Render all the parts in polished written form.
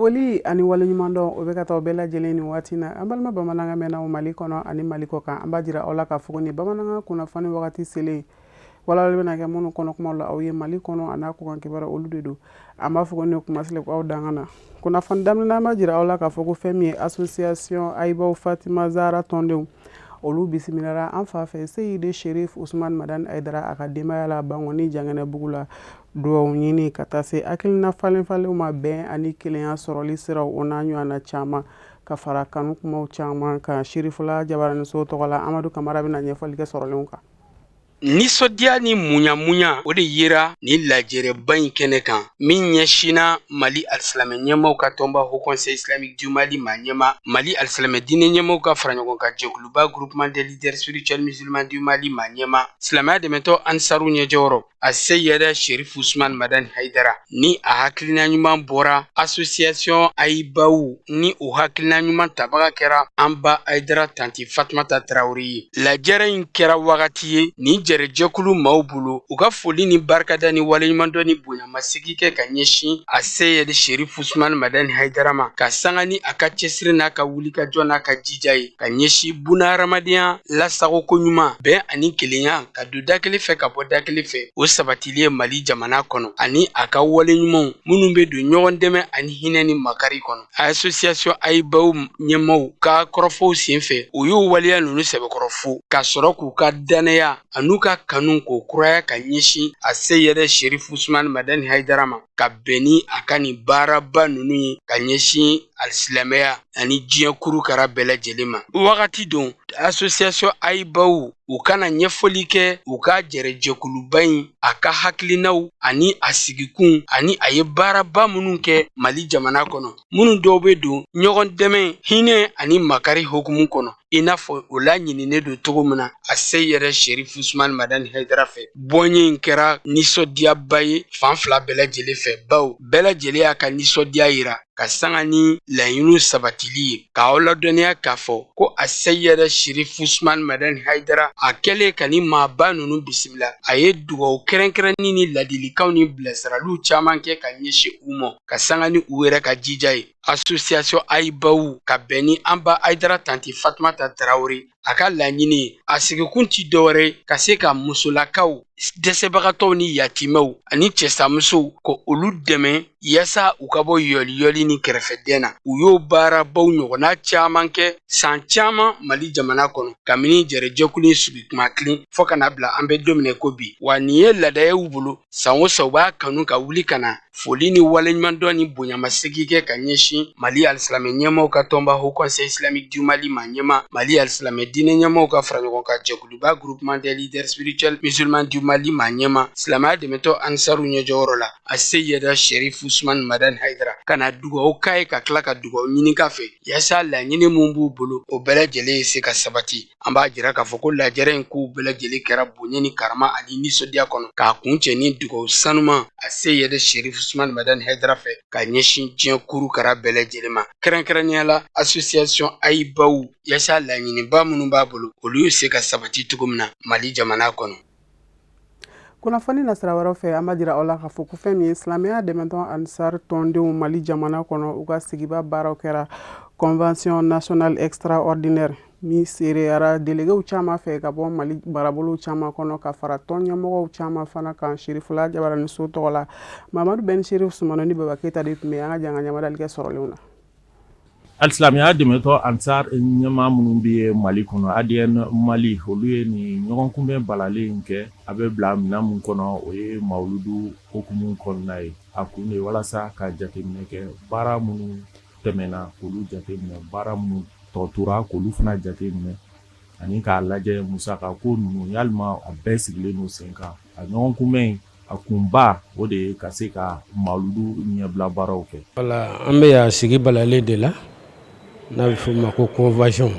Foli ani waleɲumandɔn, o bɛ ka taa bɛɛ lajɛlen nin waati na. An balima bamanankan mɛnnaw Mali kɔnɔ ani Mali kɔ kan, an b'a jira aw la k'a fɔ ni bamanankan kunnafoni wagati selen, walawalali bɛna kɛ minnu kɔnɔ kuma la aw ye Mali kɔnɔ a n'a kɔkan kibaru, olu de don. An b'a fɔ ko ni kumasile ko aw danga na. Kunnafoni daminɛ, an b'a jira aw la k'a fɔ ko fɛn min ye association Ayibaw Fatima Zara tɔndenw, olu bisimilara an fa fɛ Seyidi Sherif Usman Madani Ayidara a ka denbaya la Bankɔni Jangɛnɛbugu la, dugawu ɲini ka taa se hakilina falen falenw ma, bɛn ani kelenya sɔrɔli siraw, o n'a ɲɔgɔnna caman, ka fara kanu kumaw caman kan. Sirifula Jabaraniso tɔgɔ la, Amadu Kamara bɛna ɲɛfɔli kɛ sɔrɔlenw kan. Nisɔndiya ni muɲamuɲa, o de yera nin lajɛrɛba in kɛnɛ kan min ɲɛsinna Mali alisilamɛ ɲɛmaaw ka tɔnba Haut Conseil Islamique du Mali ma ɲɛma, Mali alisilamɛ diinɛ ɲɛmaaw ka faraɲɔgɔnkan jɛkuluba Groupement des leaders spirituels musulmans du Mali ma ɲɛma, silamɛya dɛmɛtɔ Ansaru ɲɛjɔyɔrɔ a Seyɛdɛ Sherif Usman Madani Hayidara, ni a hakilina ɲuman bɔra association Ayibaw, ni o hakilina ɲuman tabaga kɛra an ba Hayidara tanti Fatumata Tarawele ye. Lajɛrɛ in kɛra wagati ye nin jɛrɛjɛkulu maaw bolo, u ka foli ni barikada ni waleɲumandɔn ni bonyamasegin kɛ ka ɲɛsin a Seyɛdɛ Sherif Usman Madani Hayidara ma, ka sanga ni a ka cɛsiri n'a ka wulikajɔ n'a ka jija ye ka ɲɛsin bunahadamadenya lasagoko ɲuman, bɛn ani kelenya, ka don da kelen fɛ ka bɔ da kelen fɛ, o sabatili ye Mali jamana kɔnɔ, ani a ka wale ɲumanw minnu bɛ don ɲɔgɔn dɛmɛ ani hinɛ ni makari kɔnɔ. Association Ayibaw ɲɛmaaw ka kɔrɔfɔw senfɛ, u y'o waleya ninnu sɛbɛkɔrɔ fo ka sɔrɔ k'u ka dannaya an'u ka kanu k'o kuraya ka ɲɛsin a Seyɛdɛ Sherif Usman Madani Hayidara ma, ka bɛn ni a ka nin baaraba ninnu ye ka ɲɛsin alisilamɛya ani diɲɛ kurukara bɛɛ lajɛlen ma. Wagati don association Ayibaw u kana ɲɛfɔli kɛ u ka jɛrɛjɛkuluba in, a ka hakilinaw ani a sigikun ani a ye baaraba minnu kɛ Mali jamana kɔnɔ, minnu dɔw bɛ don ɲɔgɔn dɛmɛ, hinɛ ani makari hukumu kɔnɔ, i n'a fɔ o laɲininen don cogo min na a Seyɛdɛ Sherif Usman Madani Hayidara fɛ. Bɔnye in kɛra nisɔndiyaba ye fan fila bɛɛ lajɛlen fɛ, bawo bɛɛ lajɛlen y'a ka nisɔndiya yira ka sanga ni laɲiniw sabatili ye. K'aw ladɔnniya k'a fɔ ko a Seyɛdɛ Sherif Usman Madani Hayidara, a kɛlen ka ni maaba ninnu bisimila, a ye dugawu kɛrɛnkɛrɛnnin ni ladilikanw ni bilasiraliw caman kɛ ka ɲɛsin u ma, ka sanga ni u yɛrɛ ka jija ye. Association Ayibaw ka bɛn ni an ba Hayidara tanti Fatumata Tarawele a ka laɲini, a sigikun ti dɔwɛrɛ ka se ka musolakaw, dɛsɛbagatɔw ni yatimɛw ani cɛsamusow, ko olu dɛmɛ yaasa u ka bɔ yɔliyɔli ni kɛrɛfɛdɛn na. U y'o baarabaw ɲɔgɔnna caman kɛ san caman Mali jamana kɔnɔ, kabini jɛrɛjɛkulu in sigi kuma kelen fɔɔ ka na bila an bɛ don min ko bi. Wa nin ye laada ye u bolo, san o san u b'a kanu ka wuli ka na foli ni waleɲumandɔn ni bonyamasegin kɛ ka ɲɛsin Mali alisilamɛ ɲɛmaaw ka tɔnba Haut Conseil Islamique du Mali ma ɲɛma, Mali alisilamɛ diinɛ ɲɛmaaw ka faraɲɔgɔnkan jɛkuluba Groupement des leaders spirituels musulmans du Mali ma ɲɛma, silamɛya dɛmɛtɔ Ansaru ɲɛjɔyɔrɔ la a Seyɛda Sherif Usman Madani Hayidara, ka na dugawu k'a ye, ka tila ka dugawu ɲini k'a fɛ yaasa laɲini min b'u bolo, o bɛɛ lajɛlen ye se ka sabati. An b'a jira k'a fɔ ko lajɛrɛ in kow bɛɛ lajɛlen kɛra bonya ni karama ani nisɔndiya kɔnɔ, k'a kuncɛ ni dugawu sanuman a Seyɛdɛ Sherif Usman Madani Hayidara fɛ ka ɲɛsin diɲɛ kurukara bɛɛ lajɛlen ma, kɛrɛnkɛrɛnnenya la association Ayibaw, yaasa laɲiniba minnu b'a bolo, olu ye se ka sabati cogo min na Mali jamana kɔnɔ. Kunnafoni na sira wɛrɛ fɛ, an b'a jira aw la k'a fɔ ko fɛn min ye silamɛya dɛmɛtɔn Ansar tɔndenw Mali jamana kɔnɔ, u ka sigiba baaraw kɛra convention nationale extraordinaire min seereyara déléguéw caman fɛ ka bɔ Mali marabolow caman kɔnɔ, ka fara tɔn ɲɛmɔgɔw caman fana kan. Sirifula Jabaraniso tɔgɔ la, Mamadu Ben Sherif Sumano ni Baba Keyita de tun bɛ. An ka jan ka ɲamadali kɛ sɔrɔlenw na. Alisilamɛya dɛmɛtɔ Ansar ɲɛmaa minnu bɛ Mali kɔnɔ, ADN Mali, olu ye nin ɲɔgɔnkunbɛn balalen in kɛ. A bɛ bila minɛn min kɔnɔ, o ye mawuludu hukumu kɔnɔna ye. A kun de ye walasa ka jateminɛ kɛ baara minnu tɛmɛna, k'olu jateminɛ, baara minnu tɔ tora, k'olu fana jateminɛ, ani k'a lajɛ musaka ko ninnu, yalima a bɛɛ sigilen don sen kan. A ɲɔgɔnkunbɛn in a kunba, o de ye ka se ka mawuludu ɲɛbila baaraw kɛ. Wala an bɛ yan sigi balalen de la, n'a bɛ f'o ma ko convention,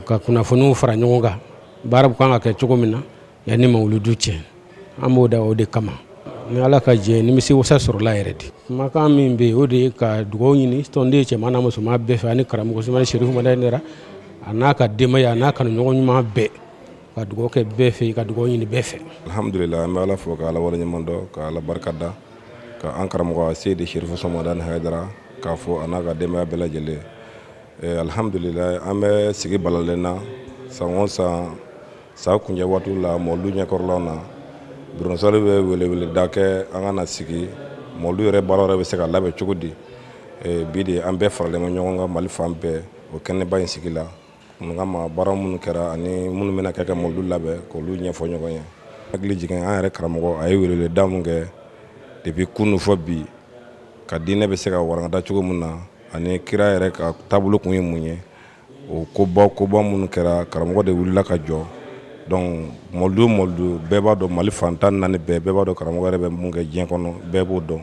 ka kunnafoniw fara ɲɔgɔn kan, baara bɛ kan ka kɛ cogo min na yanni mawuludu cɛ. An b'o da o de kama. Ni Ala ka jɛ, nimisi wasa sɔrɔla yɛrɛ de. Kumakan min bɛ yen, o de ye ka dugawu ɲini tɔnden cɛman n'a musoman bɛɛ fɛ, ani karamɔgɔ Usumani Serifu Madani a n'a ka denbaya, a n'a kanuɲɔgɔn ɲuman bɛɛ, ka dugawu kɛ bɛɛ fɛ, ka dugawu ɲini bɛɛ fɛ. Alhamdulillah, an bɛ Ala fo ka Ala waleɲuman dɔn, ka Ala barika da, ka an karamɔgɔ Seyidi Serifu Usumani Madani Hayidara. K'a fo a n'a ka denbaya bɛɛ lajɛlen. Alihamdulila, an bɛ sigi balalen na. San o san, san kuncɛ waati la, mɔlidu ɲɛkɔrɔlaw na, bureau national bɛ weleweleda kɛ an ka na sigi, mɔlidu yɛrɛ baara yɛrɛ bɛ se ka labɛn cogo di. Bi de an bɛɛ faralen bɛ ɲɔgɔn kan Mali fan bɛɛ, o kɛnɛba in sigi la mun kama, baara minnu kɛra ani minnu bɛna kɛ ka mɔlidu labɛn, k'olu ɲɛfɔ ɲɔgɔn ye. Hakili jigin an yɛrɛ karamɔgɔ, a ye weleweleda mun kɛ depuis kunun fɔ bi, ka diinɛ bɛ se ka warankata cogo min na, ani kira yɛrɛ ka taabolo kun ye mun ye, o koba koba minnu kɛra, karamɔgɔ de wulila ka jɔ. Donc mɔlidu mɔlidu, bɛɛ b'a dɔn, Mali fan 14 bɛɛ, bɛɛ b'a dɔn karamɔgɔ yɛrɛ bɛ mun kɛ diɲɛ kɔnɔ, bɛɛ b'o dɔn.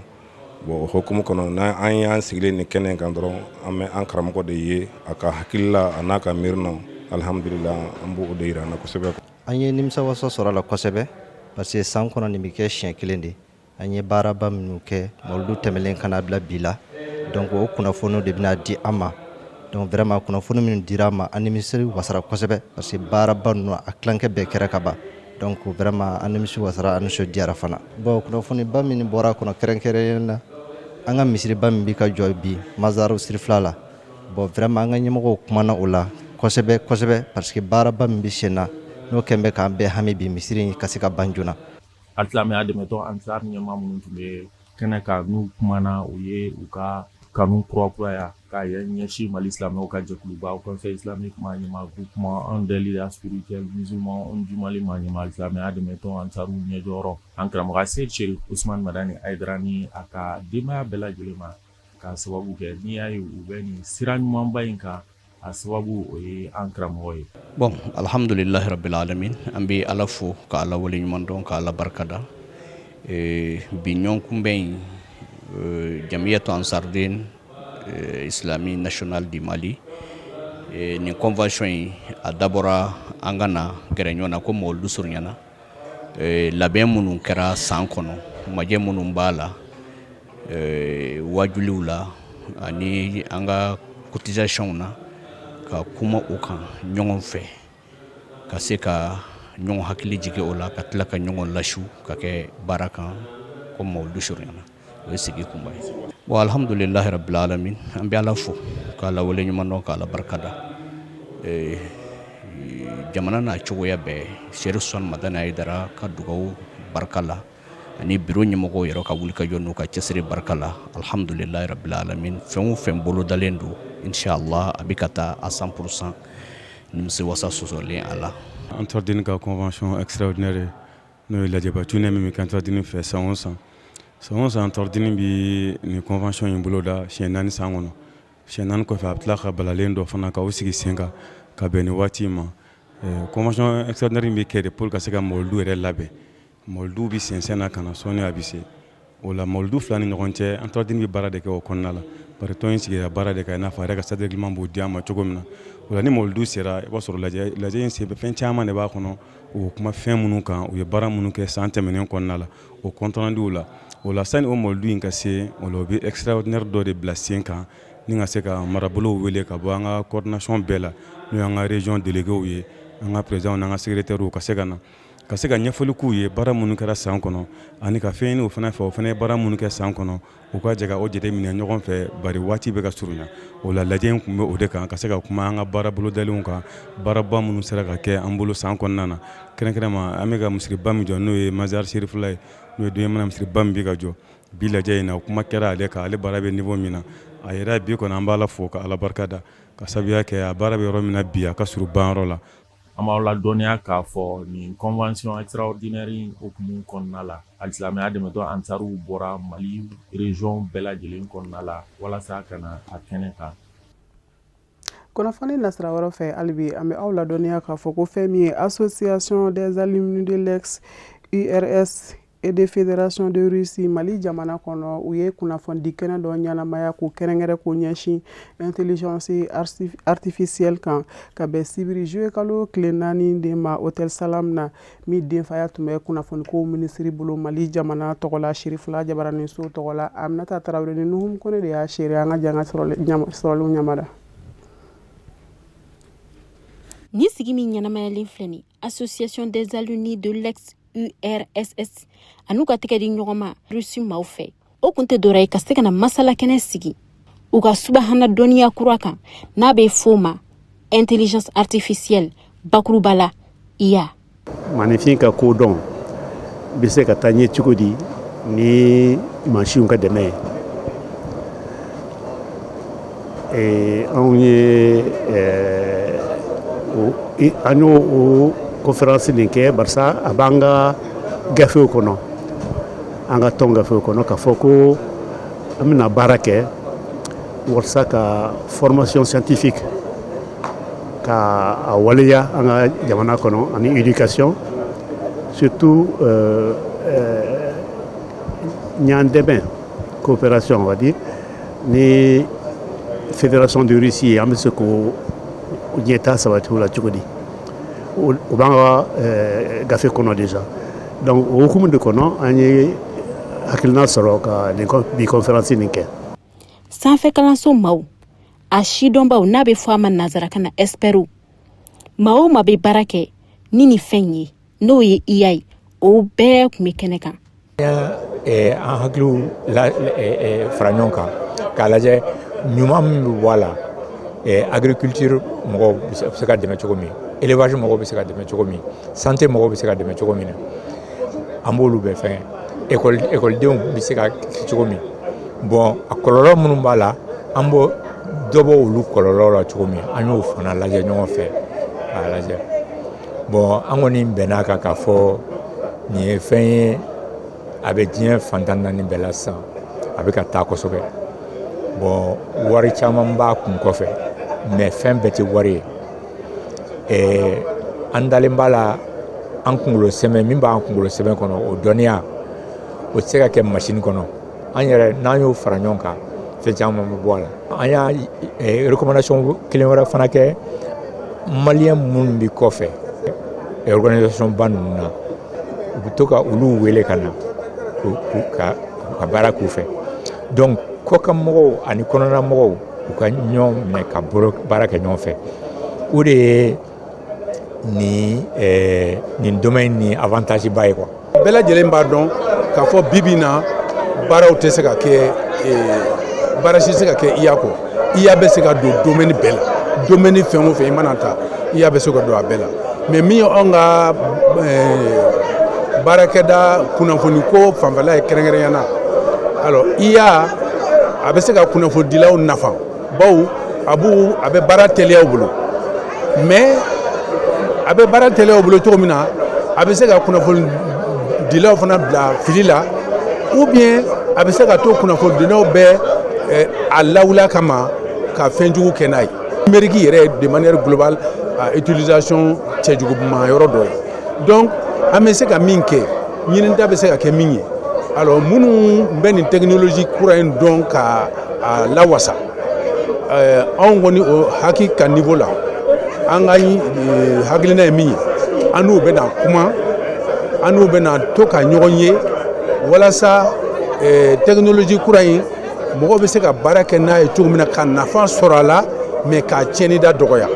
Bon, o hukumu kɔnɔ, n'an y'an sigilen nin kɛnɛ kan dɔrɔn, an bɛ an karamɔgɔ de ye, a ka hakilila a n'a ka miirina, alihamudulila, an b'o de yira an na kosɛbɛ. An ye nimisawasa sɔrɔ a la kosɛbɛ, parce que san kɔnɔ nin bɛ kɛ siɲɛ kelen de. An ye baaraba minnu kɛ mɔlidu tɛmɛlen ka n'a bila bi la, donc o kunnafoniw de bɛna di an ma. Donc vraiment, kunnafoni minnu dira an ma, an nimisi wasara kosɛbɛ, parce que baaraba ninnu, a tilankɛ bɛɛ kɛra ka ban. Donc vraiment, an nimisi wasara, an nisɔndiyara fana. Bon, kunnafoniba min bɔra a kɔnɔ, kɛrɛnkɛrɛnnen na an ka misiriba min bɛ ka jɔ bi Mazaru Sirifila la, bon, vraiment, an ka ɲɛmɔgɔw kumana o la kosɛbɛ kosɛbɛ, parce que baaraba min bɛ sen na, n'o kɛn bɛ k'an bɛɛ hami bi, misiri in ka se ka ban joona. Alisilamɛya dɛmɛtɔn Ansar ɲɛmaa minnu tun bɛ kɛnɛ kan, n'u kumana, u ye u ka kanu kurakuraya k'a ɲɛsin Mali silamɛw ka jɛkuluba Conseil islamique maa ɲɛmaa, groupement des leaders spirituels musulmans du Mali maa ɲɛmaa, alisilamɛya dɛmɛtɔn Ansaru ɲɛjɔyɔrɔ, an karamɔgɔ Seyid Cherif Usumani Madani Hayidara ni a ka denbaya bɛɛ lajɛlen ma, k'a sababu kɛ n'i y'a ye u bɛ nin sira ɲumanba in kan, a sababu o ye an karamɔgɔ ye. Bon, alhamdulilahi rabbil alamin, an bɛ Ala fo ka Ala waleɲuman dɔn, ka Ala barikada. Bi ɲɔgɔnkunbɛn in, Jamiyatu Ansardin Islami National du Mali, nin convention in, a dabɔra an ka na gɛrɛ ɲɔgɔn na ko mɔlidu surunyana, labɛn minnu kɛra san kɔnɔ, majɛ minnu b'a la, wajuliw la ani an ka cotisation na, ka kuma o kan ɲɔgɔn fɛ, ka se ka ɲɔgɔn hakili jigin o la, ka tila ka ɲɔgɔn lasu ka kɛ baara kan ko mawuludu surunyana. O ye sigi kunba ye. Bon, alhamdulilahi rabbil alamin, an bɛ Ala fo k'a la waleɲuman dɔn, k'a la barikada. Jamana n'a cogoya bɛɛ, Cherif Usumani Madani Hayidara ka dugawu barika la ani biro ɲɛmɔgɔw yɛrɛ ka wulikajɔ n'u ka cɛsiri barika la, alhamdulilahi rabbil alamin, fɛn o fɛn bolodalen don, inshallah, a bɛ ka taa à 100%, nimisiwasa sɔsɔlen a la. Ansardine ka convention extraordinaire, n'o ye lajɛba tunnen min bɛ kɛ Ansardine fɛ san o san, san o san, Ansardine bɛ nin convention in boloda siɲɛ 4 san kɔnɔ. Siɲɛ 4 kɔfɛ, a bɛ tila ka balalen dɔ fana k'aw sigi sen kan ka bɛn ni waati in ma. Convention extraordinaire in bɛ kɛ de pour ka se ka mawuludu yɛrɛ labɛn. Mawuludu bɛ sɛnsɛn na ka na, sɔɔni a bɛ se o la. Mawuludu fila ni ɲɔgɔn cɛ, Ansardine bɛ baara de kɛ o kɔnɔna la, bari tɔn in sigira baara de kan, i n'a fɔ a yɛrɛ ka statut règlement b'o di an ma cogo min na. O la, ni mawuludu sera, i b'a sɔrɔ lajɛ in senfɛ, fɛn caman de b'a kɔnɔ. U kuma fɛn minnu kan, u ye baara minnu kɛ san tɛmɛnen kɔnɔna la, o compte rendu la. O la, sani o mawuludu in ka se o la, u bɛ extraordinaire dɔ de bila sen kan ni ka se ka marabolow wele ka bɔ an ka coordination bɛɛ la, n'o y'an ka région délégués ye, an ka président n'an ka secrétaires, ka se ka na, ka se ka ɲɛfɔli k'u ye baara minnu kɛra san kɔnɔ, ani ka fɛn ɲini o fana fɛ, o fana ye baara minnu kɛ san kɔnɔ, u ka jɛ ka o jateminɛ ɲɔgɔn fɛ, bari waati bɛ ka surunya. O la, lajɛ in tun bɛ o de kan, ka se ka kuma an ka baara bolodalenw kan, baaraba minnu sera ka kɛ an bolo san kɔnɔna na. Kɛrɛnkɛrɛnma, an bɛ ka misiriba min jɔ, n'o ye Mazar Serifila ye, n'o ye Donyamana misiriba min bɛ ka jɔ bi, lajɛ in na, o kuma kɛra ale kan, ale baara bɛ niveau min na a yɛrɛ bi kɔnɔ. An b'Ala fo ka Ala barika da ka sababuya kɛ a baara bɛ yɔrɔ min na bi, a ka surun banyɔrɔ la. An b'aw ladɔnniya k'a fɔ nin convention extraordinaire in hukumu kɔnɔna la, alisilamɛya dɛmɛtɔn Ansaruw bɔra Mali région bɛɛ lajɛlen kɔnɔna la walasa ka na a kɛnɛ kan. Kunnafoni nasira wɛrɛ fɛ, hali bi an bɛ aw ladɔnniya k'a fɔ ko fɛn min ye Association des alumni de l'ex URSS et de Fédération de Russie Mali jamana kɔnɔ, u ye kunnafonidi kɛnɛ dɔ ɲɛnamaya k'o kɛrɛnkɛrɛn k'o ɲɛsin intelligence artificielle kan, ka bɛn sibiri juillet kalo tile 4 de ma, Hôtel Salam na, min denfaya tun bɛ kunnafoniko minisiri bolo Mali jamana tɔgɔ la, Sirifila Jabaraninso tɔgɔ la. Aminata Tarawele ni Nuhum Kone de y'a seere. An ka jɛ an ka sɔrɔliw ɲamada. Ni sigi min ɲɛnamayalen filɛ nin, Association des alumni de l'ex URSS an'u ka tɛgɛ di ɲɔgɔn ma Russie maaw fɛ, o kun tɛ dɔwɛrɛ ye ka se ka na masala kɛnɛ sigi. U ka subahana dɔnniya kura kan n'a bɛ f'o ma intelligence artificielle, bakuruba la IA. Maaninfin ka kodɔn bɛ se ka taa ɲɛ cogo di ni mansinw ka dɛmɛ ye? Anw ye an y'o o conférence nin kɛ barisa a b'an ka gafew kɔnɔ, an ka tɔn gafew kɔnɔ, k'a fɔ ko an bɛna baara kɛ walasa ka formation scientifique ka a waleya an ka jamana kɔnɔ, ani éducation surtout, ɲan dɛmɛ, coopération on va dire, ni fédération de Russie ye, an bɛ se k'o ɲɛtaa sabati o la cogo di. O b'an ka gafe kɔnɔ déjà. Donc o hukumu de kɔnɔ, an ye hakilina sɔrɔ ka nin bi conférence nin kɛ. Sanfɛ kalanso maaw, a sidɔnbaw, n'a bɛ fɔ a ma nansarakan na experts, maa o maa bɛ baara kɛ ni nin fɛn ye, n'o ye IA ye, o bɛɛ tun bɛ kɛnɛ kan. An hakiliw fara ɲɔgɔn kan k'a lajɛ ɲuman min bɛ bɔ a la. Agriculture mɔgɔw bɛ se ka dɛmɛ cogo min, élevage mɔgɔw bɛ se ka dɛmɛ cogo min, santé mɔgɔw bɛ se ka dɛmɛ cogo min na, an b'olu bɛɛ fɛn, ekɔlidenw bɛ se ka cogo min. Bon, a kɔlɔlɔ minnu b'a la, an b'o dɔ bɔ olu kɔlɔlɔ la cogo min, an y'o fana lajɛ ɲɔgɔn fɛ k'a lajɛ. Bon, an kɔni bɛn'a kan k'a fɔ nin ye fɛn ye, a bɛ diɲɛ fan 14 bɛɛ la sisan, a bɛ ka taa kosɛbɛ. Bon, wari caman b'a kun kɔfɛ, mais fɛn bɛɛ tɛ wari ye. An dalen b'a la, an kunkolo sɛmɛ min b'an kunkolo sɛmɛ kɔnɔ, o dɔnniya o tɛ se ka kɛ masini kɔnɔ. An yɛrɛ, n'an y'o fara ɲɔgɔn kan, fɛn caman bɛ bɔ a la. An y'a recommandation kelen wɛrɛ fana kɛ: maliyɛn minnu bɛ kɔfɛ organisation ba ninnu na, u bɛ to ka olu wele ka na ka baara k'u fɛ. Donc kɔkan mɔgɔw ani kɔnɔna mɔgɔw, u ka ɲɔgɔn minɛ ka baara kɛ ɲɔgɔn fɛ, o de ye nin domaine ni avantage ba ye quoi. Bɛɛ lajɛlen b'a dɔn k'a fɔ bi bi in na, baaraw tɛ se ka kɛ, baara si tɛ se ka kɛ IA kɔ. IA bɛ se ka don domaine bɛɛ la, domaine fɛn o fɛn i mana ta, IA bɛ se ka don a bɛɛ la. Mais min ye anw ka baarakɛda kunnafoni ko fanfɛla ye kɛrɛnkɛrɛnya na, alors IA a bɛ se ka kunnafonidilaw nafa, bawo a b'u a bɛ baara teliya u bolo. Mais a bɛ baara teliya u bolo cogo min na, a bɛ se ka kunnafonidilaw fana bila fili la, ou bien a bɛ se ka to kunnafonidilaw bɛ a lawula kama ka fɛn jugu kɛ n'a ye. Numérique yɛrɛ, de manière globale, a utilisation cɛjuguma yɔrɔ dɔ ye. Donc an bɛ se ka min kɛ, ɲinita bɛ se ka kɛ min ye, alors minnu bɛ nin technologie kura in dɔn ka a lawasa, anw kɔni o haki ka niveau la, an ka hakilina ye min ye, an n'u bɛna kuma, an n'u bɛna to ka ɲɔgɔn ye walasa technologie kura in, mɔgɔw bɛ se ka baara kɛ n'a ye cogo min na ka nafa sɔrɔ a la, mais k'a tiɲɛnida dɔgɔya.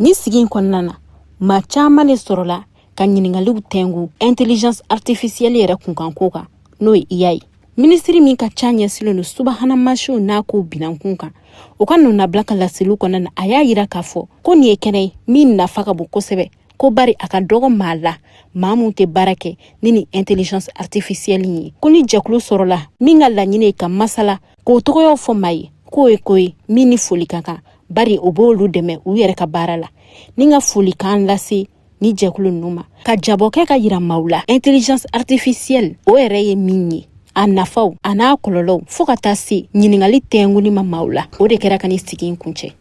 Ni sigi in kɔnɔna na, maa caman de sɔrɔla ka ɲiningaliw tɛngu intelligence artificielle yɛrɛ kunkanko kan, n'o ye IA ye. Minisiri min ka ca ɲɛsilen don subahana mansinw n'a ko binankun kan, o ka nɔnabila ka laseliw kɔnɔna na, a y'a yira k'a fɔ ko nin ye kɛnɛ ye min nafa ka bon kosɛbɛ, ko bari a ka dɔgɔ maa la, maa mun tɛ baara kɛ ni nin intelligence artificielle ye, ko ni jɛkulu sɔrɔla min ka laɲini ye ka masala k'o tɔgɔyaw fɔ maa ye, k'o ye ko ye min ni foli ka kan, bari o b'olu dɛmɛ u yɛrɛ ka baara la. Ni ka folikan lase ni jɛkulu ninnu ma, ka jabɔ kɛ ka yira maaw la intelligence artificielle o yɛrɛ ye min ye, a nafaw a n'a kɔlɔlɔw, fɔɔ ka taa se ɲiningali tɛnguni ma maaw la, o de kɛra ka ni sigi in kuncɛ.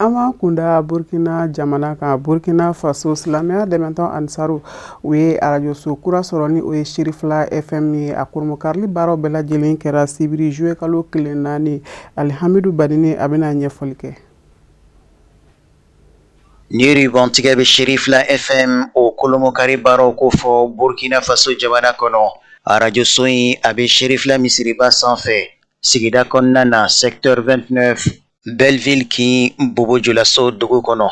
An b'an kunda Burkina jamana kan. Burkina Faso silamɛya dɛmɛtɔn Ansaru, u ye arajoso kura sɔrɔ, ni o ye Sirifila FM ye. A kurunbonkarili baaraw bɛɛ lajɛlen kɛra sibiri juillet kalo tile 4. Alihamidu Badini, a bɛna ɲɛfɔli kɛ. Ni ruban tigɛ bɛ Sirifila FM o kolomokari baaraw ko fɔ Burkina Faso jamana kɔnɔ. Arajoso in a bɛ Sirifila misiriba sanfɛ, sigida kɔnɔna na, secteur 29, Belleville, kin Bobo Julaso dugu kɔnɔ.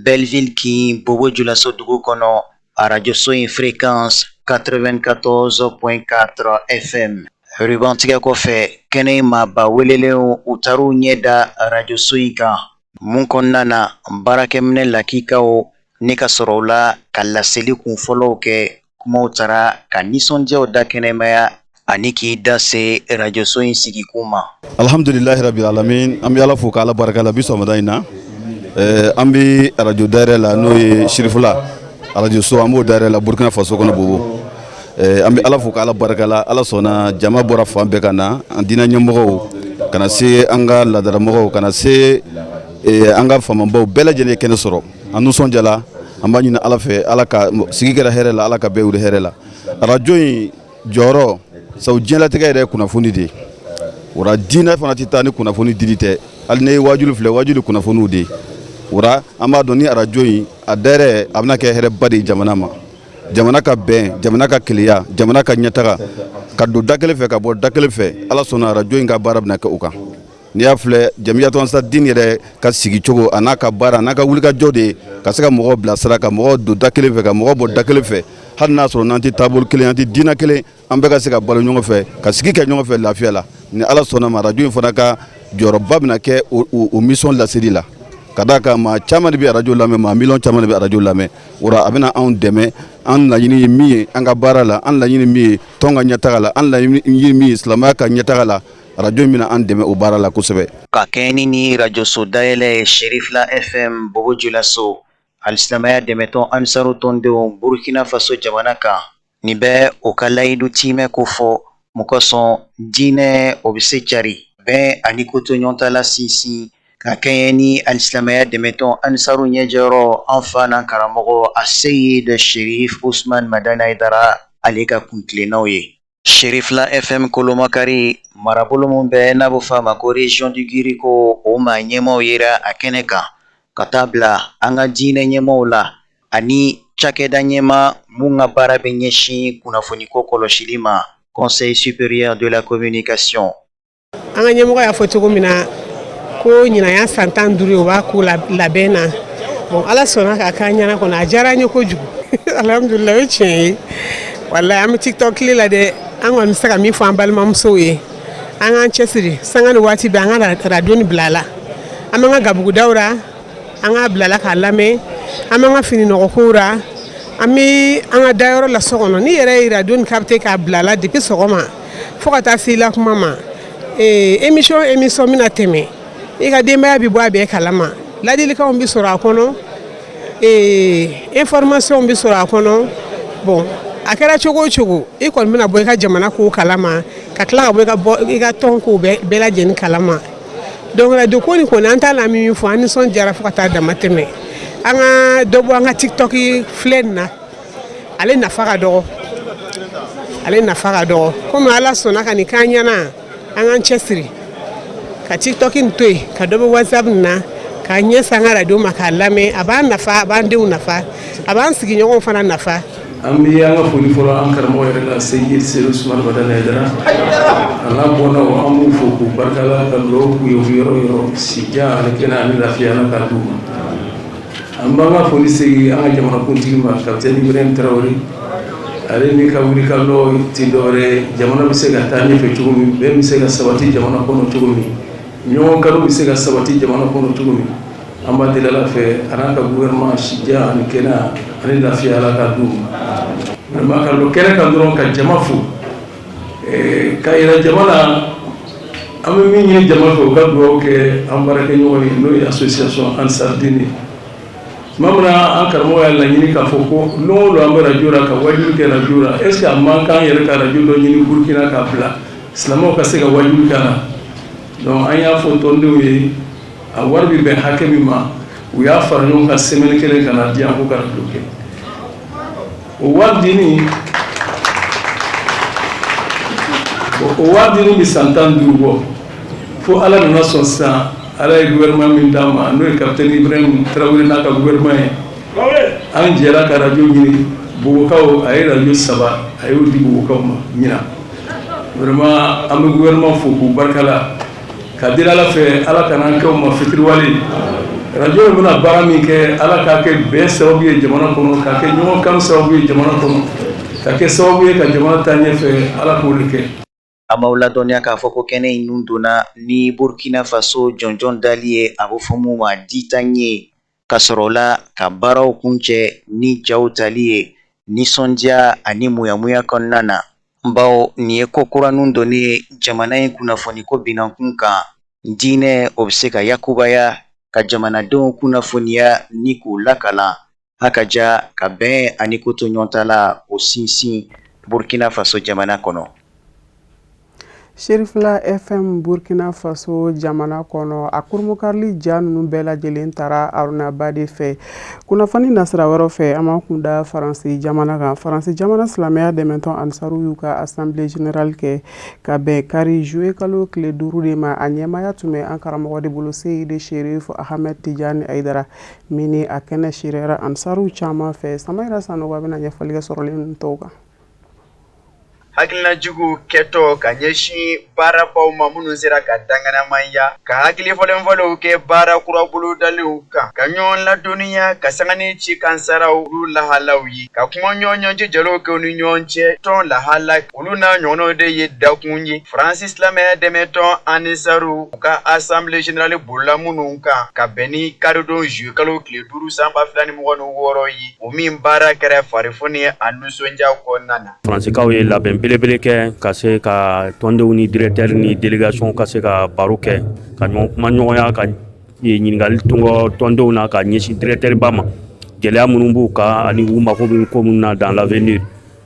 Belleville, kin Bobo Julaso dugu kɔnɔ. Arajoso in fréquence 94.4 FM. Rubantigɛ kɔfɛ, kɛnɛ in maaba welelenw u taar'u ɲɛ da arajoso in kan mun kɔnɔna na baarakɛminɛ lakikaw ni ka sɔrɔ u la ka laseli kun fɔlɔw kɛ. Kumaw taara ka nisɔndiyaw da kɛnɛmaya ani k'i da se arajoso in sigikun ma. Alhamdulilahi rabil alamin. An bɛ Ala fo k'Ala barika la bi sɔgɔmada in na. An bɛ arajo dayɛlɛ la, n'o ye Sirifila arajoso, an b'o dayɛlɛ la Burkina Faso kɔnɔ, Bobo. An bɛ Ala fo k'Ala barika la. Ala sɔnna, jama bɔra fan bɛɛ ka na, an diinɛ ɲɛmɔgɔw ka na se, an ka laadalamɔgɔw ka na se, an ka faamabaw bɛɛ lajɛlen ye kɛnɛ sɔrɔ. An nisɔndiyala. An b'a ɲini Ala fɛ, Ala ka sigi kɛra hɛrɛ la, Ala ka bɛɛ wuli hɛrɛ la. Arajo in jɔyɔrɔ sabu diɲɛlatigɛ yɛrɛ ye kunnafoni de ye. O la, diinɛ fana tɛ taa ni kunnafoni dili tɛ. Hali ne ye wajuli filɛ, wajuli kunnafoniw de ye. O la, an b'a dɔn ni arajo in a dayɛlɛ, a bɛna kɛ hɛrɛba de ye jamana ma, jamana ka bɛn, jamana ka keleya, jamana ka ɲɛtaga, ka don da kelen fɛ, ka bɔ da kelen fɛ. Ala sɔnna, arajo in ka baara bɛna kɛ o kan. N'i y'a filɛ, Jamiyatu Ansar Dine yɛrɛ ka sigi cogo, a n'a ka baara, a n'a ka wulikajɔ de ye ka se ka mɔgɔw bilasira, ka mɔgɔw don da kelen fɛ, ka mɔgɔw bɔ da kelen fɛ. Hali n'a sɔrɔ n'an tɛ taabolo kelen, an tɛ diinɛ kelen, an bɛɛ ka se ka balo ɲɔgɔn fɛ, ka sigi kɛ ɲɔgɔn fɛ lafiya la. Ni Ala sɔnna ma, arajo in fana ka jɔyɔrɔba bɛna kɛ o mission laseli la, ka d'a kan maa caman de bɛ arajo lamɛn, maa miliyɔn caman de bɛ arajo lamɛn. O la, a bɛna anw dɛmɛ. An laɲini ye min ye an ka baara la, an laɲini min ye tɔn ka ɲɛtaga la, an laɲini ye min ye silamɛya ka ɲɛtaga la, arajo in bɛna an dɛmɛ o baara la kosɛbɛ. Ka kɛɲɛ ni ni rajoso dayɛlɛ ye Sherifila FM Bobo Julaso, alisilamɛya dɛmɛtɔn Ansaru tɔndenw Burkina Faso jamana kan, nin bɛ o ka layidu tiimɛ ko fɔ mun kosɔn diinɛ o bɛ se cari bɛn ani kotoɲɔgɔntala sinsin, ka kɛɲɛ ni alisilamɛya dɛmɛtɔn Ansaru ɲɛjɔyɔrɔ, an fa n'an karamɔgɔ Aseyid Sherif Usman Madani Hayidara, ale ka kuntilennaw ye. Sherifila FM Kolomakari marabolo min bɛ n'a bɛ fɔ a ma ko région du Guiriko, o maa ɲɛmaaw yera a kɛnɛ kan, ka taa bila an ka diinɛ ɲɛmaaw la ani cakɛda ɲɛmaa mun ka baara bɛ ɲɛsin kunnafoniko kɔlɔsili ma, Conseil supérieur de la communication. An ka ɲɛmɔgɔ y'a fɔ cogo min na ko ɲinan y'a san 15 ye, o b'a ko labɛn na. Bon, Ala sɔnna k'a k'an ɲɛna kɔnɔ, a diyara an ye kojugu. Alhamdulilayi, o ye tiɲɛ ye. Walayi, an bɛ TikTok tile la dɛ. An kɔni bɛ se ka min fɔ an balimamusow ye, an k'an cɛsiri sanga ni waati bɛɛ, an ka radio nin bila a la. An b'an ka gabugudaw ra, an k'a bila la k'a lamɛn. An b'an ka fini nɔgɔkow ra, an bɛ an ka dayɔrɔ la so kɔnɔ. N'i yɛrɛ ye radio nin capté k'a bila la depuis sɔgɔma fo ka taa se i la kuma ma, émission bɛna tɛmɛ, i ka denbaya bɛ bɔ a bɛɛ kalama. Ladilikanw bɛ sɔrɔ a kɔnɔ, information bɛ sɔrɔ a kɔnɔ. Bon, a kɛra cogo o cogo, i kɔni bɛna bɔ i ka jamana kow kalama, ka tila ka bɔ i ka bɔ i ka tɔn kow bɛɛ lajɛlen kalama. Donc radio ko nin kɔni, an t'a la min fɔ, an nisɔn diyara fo ka taa dama tɛmɛ. An ka dɔ bɔ an ka TikTok filɛ nin na, ale nafa ka dɔgɔ, ale nafa ka dɔgɔ. Komi Ala sɔnna ka nin k'an ɲɛna, an k'an cɛsiri ka TikTok nin to yen, ka dɔ bɔ WhatsApp nin na, k'a ɲɛsin an ka radio ma k'a lamɛn. A b'an nafa, a b'an denw nafa, a b'an sigiɲɔgɔnw fana nafa. An bɛ an ka foli fɔlɔ an karamɔgɔ yɛrɛ la, Seyid Sedu Sumani Madani Hayidara, a n'a bɔnnaw, an b'u fo k'u barika la, ka dugawu k'u ye u yɔrɔ yɔrɔ, sijan ani kɛnɛ ani lafiya, Ala k'a d'u ma. An b'an ka foli segin an ka jamanakuntigi ma, Capitaine Ibrahim Traoré. Ale ni ka wulikajɔ tɛ dɔwɛrɛ ye jamana bɛ se ka taa ɲɛfɛ cogo min, bɛn bɛ se ka sabati jamana kɔnɔ cogo min, ɲɔgɔn kanu bɛ se ka sabati jamana kɔnɔ cogo min. An b'a deli Ala fɛ, a n'a ka gouvernement, sijan ani kɛnɛya ani lafiya, Ala k'a d'u ma. Vraiment, ka don kɛnɛ kan dɔrɔn ka jama fo, k'a yira jama la, an bɛ min ɲini jama fɛ, u ka dugawu kɛ an baarakɛɲɔgɔn ye, n'o ye association Ansar Dine ye. Tuma min na an karamɔgɔ y'a laɲini k'a fɔ ko don o don an bɛ radio la ka wajuli kɛ radio la, est ce que a man kan yɛrɛ ka radio dɔ ɲini Burukina k'a bila, silamɛw ka se ka wajuli k'a la? Donc an y'a fɔ tɔndenw ye, a wari bɛ bɛn hakɛ min ma, u y'a fara ɲɔgɔn kan semaine kelen ka na di yan ko ka radio kɛ. O wari dini bɛ san 15 bɔ. Fo Ala nana sɔn sisan, Ala ye gouvernement min d'an ma, n'o ye capitaine Ibrahim Traoré n'a ka gouvernement ye, an jɛra ka radio ɲini Bobokaw. A ye radio saba, a y'o di Bobokaw ma ɲinan. Vraiment, an bɛ gouvernement fo k'u barika la, ka deli Ala fɛ, Ala kana an kɛ u ma fitiriwale. Radio in bɛna baara min kɛ, Ala k'a kɛ bɛn sababu ye jamana kɔnɔ, k'a kɛ ɲɔgɔn kanu sababu ye jamana kɔnɔ, ka kɛ sababu ye ka jamana taa ɲɛfɛ. Ala k'o de kɛ. An b'aw ladɔnniya k'a fɔ ko kɛnɛ in nun donna ni Burkina Faso jɔnjɔn dali ye, a bɛ fɔ mun ma ditan ye, ka sɔrɔ la ka baaraw kuncɛ ni jaw tali ye nisɔndiya ani muyamuya kɔnɔna na, bawo nin ye ko kura nun donnen ye jamana in kunnafoniko binankun kan. Diinɛ o bɛ se ka yakubaya ka jamanadenw kunnafoniya ni k'u lakalan haka ja ka bɛn ani kotoɲɔgɔntala o sinsin Burkina Faso jamana kɔnɔ. Serifila FM Burkina Faso jamana kɔnɔ, a kurunbonkarili ja ninnu bɛɛ lajɛlen tara Aruna Ba de fɛ. Kunnafoni nasira wɛrɛ fɛ, an b'an kun da Faransi jamana kan. Faransi jamana silamɛya dɛmɛtɔn Ansaru y'u ka assemblée générale kɛ ka bɛn kari juillet kalo tile 5 de ma. A ɲɛmaaya tun bɛ an karamɔgɔ de bolo, Seyidi Sherif Ahmed Tijani Ayidara, min ni a kɛnɛ seereyara Ansaru caman fɛ. Samayira Sanogo a bɛna ɲɛfɔli kɛ sɔrɔlen ninnu tɔw kan. Hakilinajugu kɛtɔ ka ɲɛsin baarabaw ma minnu sera ka danganamaya ka hakili falenfalenw kɛ baara kura bolodalenw kan, ka ɲɔgɔn ladɔnniya ka sanga ni cikansaraw olu lahalaw ye, ka kuma ɲɔgɔnya jijaliw kɛ u ni ɲɔgɔn cɛ tɔn lahala, olu n'a ɲɔgɔnnaw de ye dakun ye Faransi silamɛya dɛmɛtɔn Anisaru u ka assemblée générale bolila minnu kan ka bɛn ni karidon juillet kalo tile 5 san 2026 ye, o min baara kɛra farifoni a nisɔndiya kɔnɔna na. Faransikaw ye labɛn belebele kɛ ka se ka tɔndenw ni directeur ni délégation ka se ka baro kɛ, ka ɲɔgɔn kuma ɲɔgɔnya, ka ɲininkali tɔngɔ tɔndenw na ka ɲɛsin directeur ba ma, gɛlɛya minnu b'u kan ani u mako bɛ ko minnu na dans l'avenir.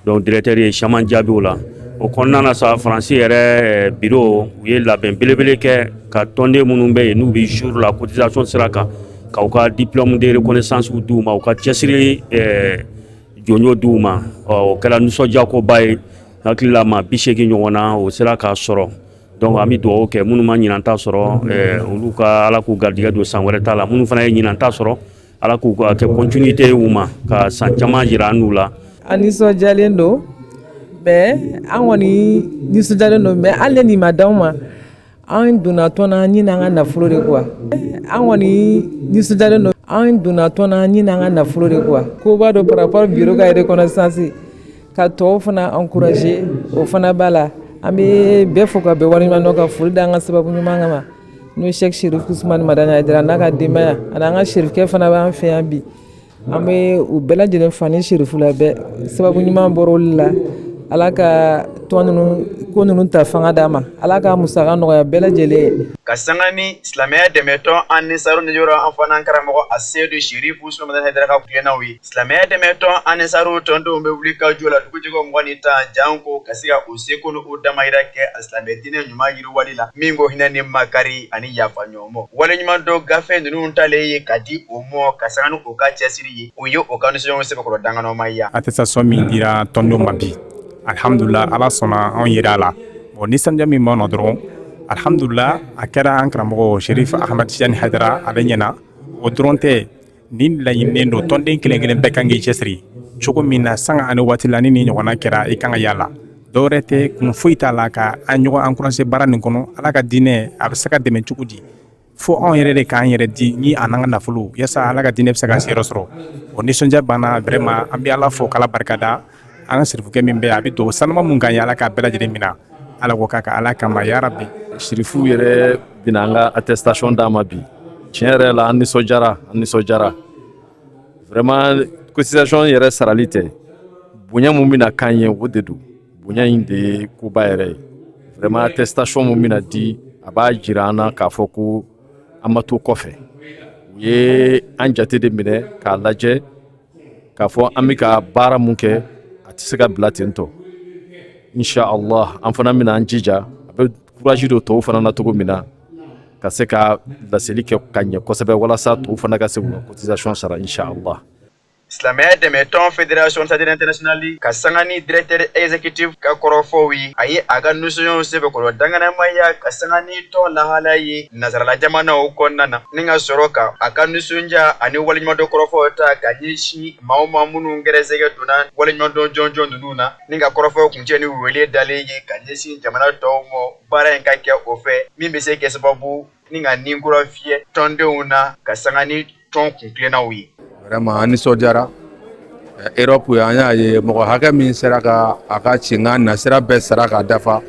Donc directeur ye caman jaabi o la. O kɔnɔna na sa, Faransi yɛrɛ bureau u ye labɛn belebele kɛ ka tɔnden minnu bɛ yen n'u bɛ jour la cotisation sira kan, k'u ka diplôme de reconnaissance d'u ma, u ka cɛsiri jɔnjɔn d'u ma. O kɛra nisɔndiyakoba ye. Hakili la maa 80 ɲɔgɔn na o sera k'a sɔrɔ. Donc an bɛ dugawu kɛ minnu ma ɲinan ta sɔrɔ, olu ka Ala k'u garijɛgɛ don san wɛrɛ ta la. Minnu fana ye ɲinan ta sɔrɔ, Ala k'u ka kɛ continuité ye u ma ka san caman jira an n'u la. An nisɔndiyalen don mais an kɔni nisɔndiyalen don, mais hali ni nin ma d'anw ma, an donna tɔn na ni n'an ka nafolo de quoi. An kɔni nisɔndiyalen don, an donna tɔn na ni n'an ka nafolo de quoi. Koba dɔ par rapport bureau ka reconnaissance ka tɔw fana encourager, o fana b'a la. An bɛ bɛɛ fo ka bɛɛ waleɲuman dɔn, ka foli d'an ka sababu ɲuman kama, n'o ye Cheikh Chérif Ousmane Madani Haidara n'a ka denbaya ani an ka Chérifkɛ fana b'an fɛ yan bi. An bɛ u bɛɛ lajɛlen fa ni Chérifula bɛɛ, sababu ɲuman bɔra olu la. Ala ka tɔn ninnu ko ninnu ta fanga d'a ma, Ala ka musaka nɔgɔya bɛɛ lajɛlen. Ka sanga ni silamɛya dɛmɛtɔn Anisaru niyɔrɔ, an fana karamɔgɔ Aseyidu Serifu Usumani Madani Hayidara ka kulennaw ye. Silamɛya dɛmɛtɔn Anisaru tɔndenw bɛ wuli ka jɔ la dugu jukɔrɔ 20 ni 10 janko ka se ka u seko n'u damayira kɛ a silamɛ diinɛ ɲuman yiriwali la, min ko hinɛ ni makari ani yafa ɲɔgɔn ma. Waleɲuman dɔn gafe ninnu talen ye ka di o mɔ ka sanga ni u ka cɛsiri ye, o ye o ka nisɔndiya sɛbɛkɔrɔ danganamaya. Attestation min dira tɔndenw ma bi, alihamudulila, Ala sɔnna, anw yera a la. Bon, nisɔndiya min b'an na dɔrɔn, alihamudulila, a kɛra an karamɔgɔ Sherif Ahmad Tijani Hayidara ale ɲɛna. O dɔrɔn tɛ, nin laɲininen don tɔnden kelen kelen bɛɛ kan k'i cɛsiri cogo min na sanga ani waati la ni nin ɲɔgɔnna kɛra, i kan ka y'a la. Dɔwɛrɛ tɛ, kun foyi t'a la ka an ɲɔgɔn encourager baara nin kɔnɔ. Ala ka diinɛ a bɛ se ka dɛmɛ cogo di? Fo anw yɛrɛ de k'an yɛrɛ di ni a n'an ka nafolo, yaasa Ala ka diinɛ bɛ se ka seyɔrɔ sɔrɔ. O nisɔndiya banna vraiment. An bɛ Ala fo k'Ala barikada. An ka sirifukɛ min bɛ, a bɛ dugawu sanuma mun kan ye, Ala k'a bɛɛ lajɛlen minɛ. Ala ko k'a ka Ala kama yarabi. Sirifu yɛrɛ bɛna an ka attestation d'an ma bi. Tiɲɛ yɛrɛ la, an nisɔndiyara, an nisɔndiyara vraiment. Cotisation yɛrɛ sarali tɛ, bonya mun bɛna k'an ye, o de don. Bonya in de ye koba yɛrɛ ye vraiment. Attestation mun bɛna di, a b'a jira an na k'a fɔ ko an ma to kɔfɛ. U ye an jate de minɛ k'a lajɛ k'a fɔ an bɛ ka baara mun kɛ, a tɛ se ka bila ten tɔ. Insha Allah, an fana bɛna an jija, a bɛ courage don tɔw fana na cogo min na ka se ka laseli kɛ ka ɲɛ kosɛbɛ, walasa tɔw fana ka se k'u ka cotisation sara, insha Allah. Silamɛya dɛmɛtɔn Fédération Ansar-Dine Internationale ka sanga ni directeur exécutif ka kɔrɔfɔw ye, a ye a ka nisɔndiyaw sɛbɛkɔrɔ danganamaya ka sanga ni tɔn lahala ye nansarala jamanaw kɔnɔna na, ni ka sɔrɔ ka a ka nisɔndiya ani waleɲumandɔn kɔrɔfɔw ta ka ɲɛsin maa o maa minnu gɛrɛsɛgɛ donna waleɲumandɔn jɔnjɔn ninnu na, ni ka kɔrɔfɔw kuncɛ ni wele dalen ye ka ɲɛsin jamana tɔw ma, baara in ka kɛ o fɛ min bɛ se kɛ sababu ni ka ni kura fiyɛ tɔndenw na ka sanga ni tɔn kuntilennaw ye. Vraiment, an nisɔndiyara. Europe, an y'a ye mɔgɔ hakɛ min sera ka a ka cinkan nasira bɛɛ sara k'a dafa.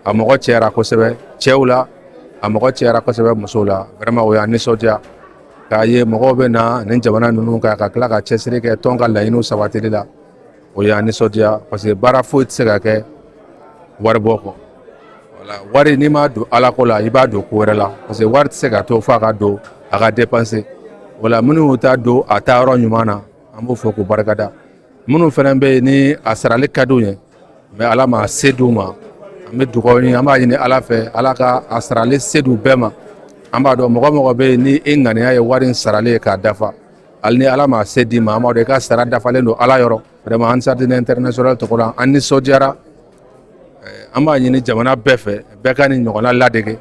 A mɔgɔ cɛyara kosɛbɛ cɛw la, a mɔgɔ cɛyara kosɛbɛ musow la. Vraiment, o y'an nisɔndiya k'a ye mɔgɔw bɛ na nin jamana ninnu kan ka tila ka cɛsiri kɛ tɔn ka laɲiniw sabatili la. O y'an nisɔndiya parce que baara foyi tɛ se ka kɛ waribɔ kɔ. Wala wari, n'i m'a don alako la, i b'a don ko wɛrɛ la, parce que wari tɛ se ka to f'a ka don a ka dépenser. Wala minnu y'u ta don a taayɔrɔ ɲuman na, an b'u fɔ k'u barikada. Minnu fana bɛ yen ni a sarali ka d'u ye, mais Ala ma se d'u ma, an bɛ dugawu ɲini, an b'a ɲini Ala fɛ, Ala ka a sarali se d'u bɛɛ ma. An b'a dɔn mɔgɔ mɔgɔ bɛ yen ni e ŋaniya ye wari in sarali ye k'a dafa, hali ni Ala ma se d'i ma, an b'a dɔn i ka sara dafalen don Ala yɔrɔ. Vraiment, Ansar Dine International tɔgɔ la, an nisɔndiyara. An b'a ɲini jamana bɛɛ fɛ, bɛɛ ka nin ɲɔgɔnna ladege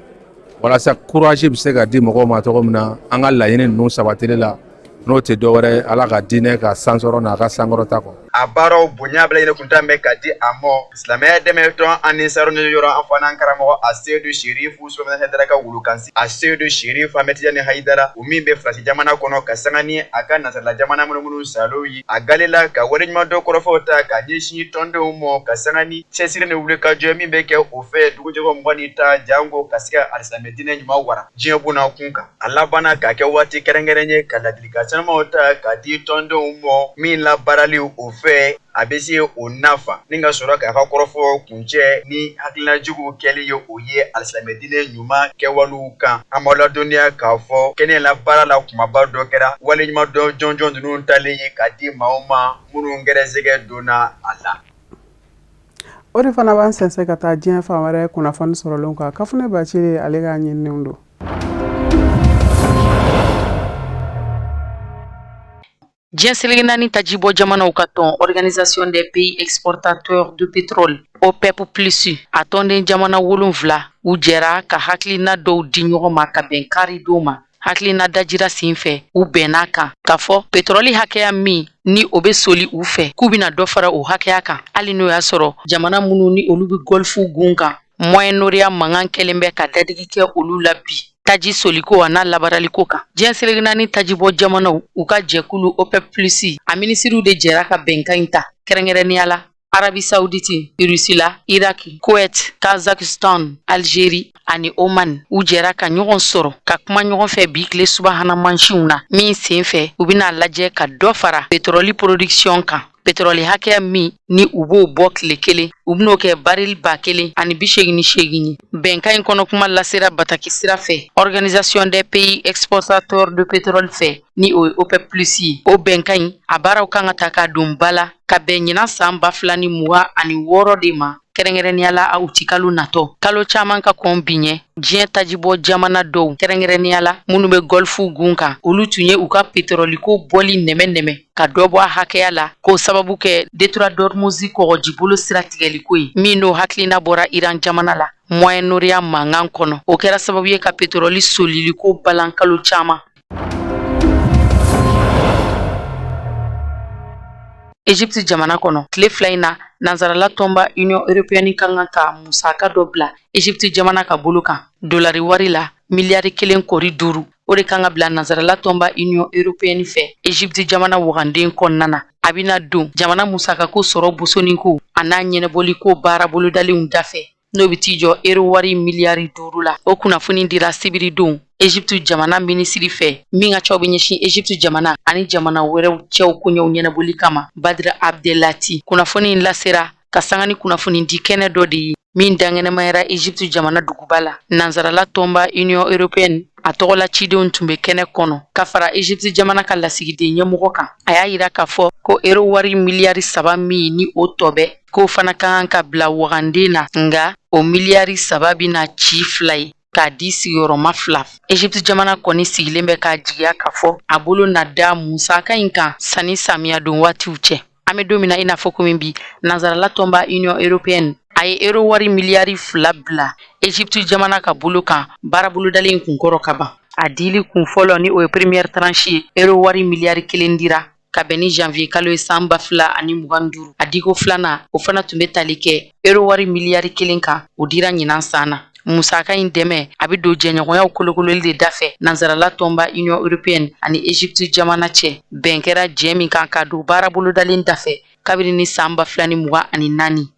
walasa courage bɛ se ka di mɔgɔw ma cogo min na an ka laɲini ninnu sabatili la, n'o tɛ dɔwɛrɛ ye Ala ka diinɛ ka sansɔrɔ n'a ka sankɔrɔta kɔ. A baaraw bonya bɛɛ lajɛlen kun tan bɛ ka di a mɔ silamɛya dɛmɛ tɔn Anisaru yɔrɔ an fana karamɔgɔ a Seyidu Serifu Usumani Hayidara ka wulukansi a Seyidu Serifu Ahmed Tijani Hayidara, o min bɛ Faransi jamana kɔnɔ ka sanga ni a ka nansarala jamana minnu salo ye a galila ka waleɲumandɔn kɔrɔfɔw ta ka ɲɛsin tɔndenw mɔ ka sanga ni cɛsiri ni wulikajɔ min bɛ kɛ o fɛ dugujɛkɔ 20 ta jango ka se ka alisilamɛ diinɛ ɲuman wara diɲɛ bonda kun kan. A labanna k'a kɛ waati kɛrɛnkɛrɛn ye ka ladilikan sanumaw ta ka di tɔndenw mɔ min labaarali o fɛ a bɛ se o nafa ni ka sɔrɔ k'a ka kɔrɔfɔ kuncɛ ni hakililajugu kɛli ye o ye alisilamɛ diinɛ ɲuman kɛwalew kan. An b'aw ladɔnniya k'a fɔ kɛnɛ la baara la kumaba dɔ kɛra waleɲumandɔn jɔnjɔn ninnu talen ye ka di maaw ma minnu gɛrɛsɛgɛ donna a la. O de fana b'an sɛnsɛn ka taa diɲɛ fan wɛrɛ kunnafoni sɔrɔlenw kan. Kafunɛ Bacili, ale ka ɲininiw don. Diɲɛ seleke naani tajibɔ jamanaw ka tɔn, Organisation des pays exportateurs de pétrole, OPEP plus, a tɔnden jamana 7, u jɛra ka hakilina dɔw di ɲɔgɔn ma ka bɛn karidon ma. Hakilina dajira sen fɛ, u bɛnna kan k'a fɔ pétrole hakɛya min ni o bɛ soli u fɛ, k'u bɛna dɔ fara o hakɛya kan, hali n'o y'a sɔrɔ jamana minnu ni olu bɛ Golfe gun kan, Moyen-Orient mankan kɛlen bɛ ka dadigi kɛ olu la bi taji soliko a n'a labaaraliko kan. Diɲɛ seleke naani tajibɔ jamanaw u ka jɛkulu OPEP plus, a minisiriw de jɛra ka bɛnkan in ta, kɛrɛnkɛrɛnnenya la Arabie Saoudite, Russie la, Irak, Koweït, Kazakhstan, Algérie ani Oman. U jɛra ka ɲɔgɔn sɔrɔ ka kuma ɲɔgɔn fɛ bi tile subahana mansinw na, min sen fɛ u bɛna lajɛ ka dɔ fara pétrole production kan. Pétrole hakɛya min ni u b'o bɔ tile kelen, u bɛn'o kɛ baril 1088 ye. Bɛnkan in kɔnɔ kuma lasera bataki sira fɛ Organisation des pays exportateurs de pétrole fɛ, ni o ye OPEP plus ye. O bɛnkan in a baaraw kan ka ta ka don ba la ka bɛn ɲinan san 2026 de ma, kɛrɛnkɛrɛnnenya la a utikalo natɔ, kalo caman ka kɔn bi ɲɛ. Diɲɛ tajibɔ jamana dɔw, kɛrɛnkɛrɛnnenya la minnu bɛ Golfe gun kan, olu tun ye u ka petɔrɔliko bɔli nɛmɛ-nɛmɛ ka dɔ bɔ a hakɛya la, k'o sababu kɛ détroit d'Ormuz kɔgɔjibolo sira tigɛliko ye, min n'o hakilina bɔra Iran jamana la Moyen-Orient mankan kɔnɔ. O kɛra sababu ye ka petɔrɔli soliliko balan kalo caman. Egypte jamana kɔnɔ, tile 2 in na, nansarala tɔnba Union européenne ka kan ka musaka dɔ bila Egypte jamana ka bolo kan dolari wari la miliyari kelen kori duuru. O de kan ka bila nansarala tɔnba Union européenne fɛ Egypte jamana waganden kɔnɔna na. A bɛna don jamana musakako sɔrɔ bosoniko a n'a ɲɛnabɔliko baara bolodalenw dafɛ, n'o bɛ t'i jɔ euro wari miliyari 5 la. O kunnafoni dira sibiridon Egypte jamana minisiri fɛ min ka cɛw bɛ ɲɛsin Egypte jamana ani jamana wɛrɛw cɛw koɲɛw ɲɛnabɔli kama, Badr Abdelati. Kunnafoni in lasera ka sanga ni kunnafoni di kɛnɛ dɔ de ye min dankɛnɛmayara Egypte jamana duguba la. Nansarala tɔnba Union européenne a tɔgɔla cidenw tun bɛ kɛnɛ kɔnɔ ka fara Egypte jamana ka lasigiden ɲɛmɔgɔ kan. A y'a yira k'a fɔ ko euro wari miliyari 3 min ni o tɔ bɛ, k'o fana ka kan ka bila waganden na, nka o miliyari 3 bɛna ci fila ye k'a di sigiyɔrɔma fila. Egypte jamana kɔni sigilen bɛ k'a jigiya k'a fɔ a bolo na da musaka in kan sanni samiya don waatiw cɛ. An bɛ don min na i n'a fɔ komi bi, nansarala tɔnba Union européenne a ye euro wari miliyari 2 bila Egypte jamana ka bolo kan baara bolodalen kunkɔrɔ ka ban. A dili kun fɔlɔ, ni o ye première tranche ye, euro wari miliyari 1 dira ka bɛn ni janvier kalo ye san 2025. A diko filanan, o fana tun bɛ tali kɛ euro wari miliyari 1 kan, o dira ɲinan san na. Musaka in dɛmɛ a bɛ don jɛɲɔgɔnyaw kolokololi de dafɛ nansarala tɔnba Union européenne ani Egypte jamana cɛ, bɛn kɛra jɛ min kan ka don baara bolodalen dafɛ kabini ni san 2024.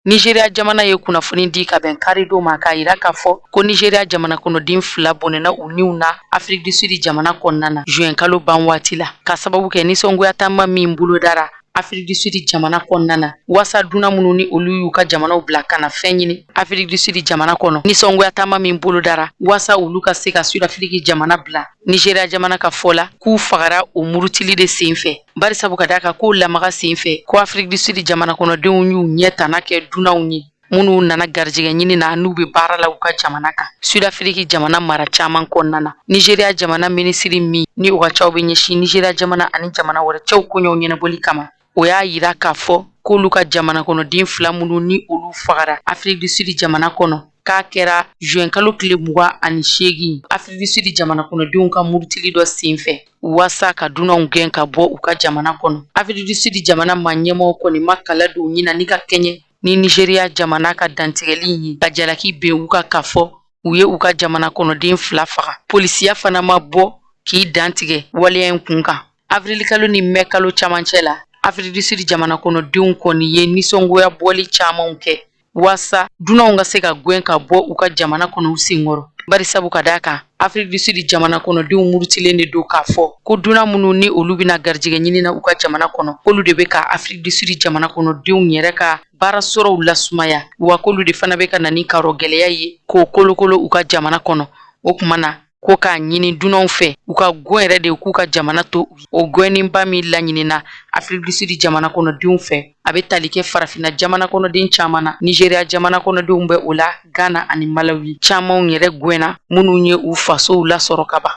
Nigeria jamana ye kunnafoni di ka bɛn karidon ma k'a yira k'a fɔ ko Nigeria jamana kɔnɔden fila bɔnɛna u niw na Afrique du Sud jamana kɔnɔna na juin kalo ban waati la ka sababu kɛ nisɔngoya taama min bolodara Afrique du Sud jamana kɔnɔna na waasa dunan minnu ni olu y'u ka jamanaw bila ka na fɛn ɲini Afrique du Sud jamana kɔnɔ nisɔngoya taama min bolodara waasa olu ka se ka Sud-Afrique jamana bila Nigeria jamana ka fɔ la k'u fagara o murutili de senfɛ barisabu ka d'a kan k'o lamaga senfɛ ko Afrique du Sud jamana kɔnɔdenw y'u ɲɛ tana kɛ dunanw ye minnu nana garijɛgɛ ɲini na n'u bɛ baara la u ka jamana kan Sud-Afrique jamana mara caman kɔnɔna na Nigeria jamana minisiri min ni o ka caw bɛ ɲɛsin Nigeria jamana ani jamana wɛrɛ cɛw koɲɛw ɲɛnabɔli kama o y'a yira k'a fɔ k'olu ka jamana kɔnɔden fila minnu ni olu fagara Afrique du Sud jamana kɔnɔ k'a kɛra juin kalo tile 28 Afrique du Sud jamana kɔnɔdenw ka murutili dɔ senfɛ waasa ka dunanw gɛn ka bɔ u ka jamana kɔnɔ Afrique du Sud jamana maa ɲɛmɔgɔ kɔni ma kala don ɲin na ni ka kɛɲɛ ni Nigeria jamana ka dantigɛli ye ka jalaki bin u kan k'a fɔ u ye u ka jamana kɔnɔden fila faga polisiya fana ma bɔ k'i dantigɛ waleya in kun kan avrilikalo ni mɛ kalo camancɛ la Afrique du Sud jamana kɔnɔdenw kɔni ye nisɔngoya bɔli camanw kɛ waasa dunanw ka se ka gɛn ka bɔ u ka jamana kɔnɔ u senkɔrɔ barisabu ka d'a kan Afrique du Sud jamana kɔnɔdenw murutilen de don k'a fɔ ko dunan minnu ni olu bɛna garijɛgɛ ɲini na u ka jamana kɔnɔ k'olu de bɛ ka Afrique du Sud jamana kɔnɔdenw yɛrɛ ka baara sɔrɔw lasumaya wa k'olu de fana bɛ ka na ni karɔ gɛlɛya ye k'o kolokolo u ka jamana kɔnɔ o tuma na ko k'a ɲini dunanw fɛ u ka gɛn yɛrɛ de k'u ka jamana to o gɛnniba min laɲinina Afrique du Sud jamana kɔnɔdenw fɛ a bɛ tali kɛ farafinna jamana kɔnɔden caman na Nigeria jamana kɔnɔdenw bɛ o la Ghana ani Malawi camanw yɛrɛ gɛnna minnu ye u fasow lasɔrɔ ka ban.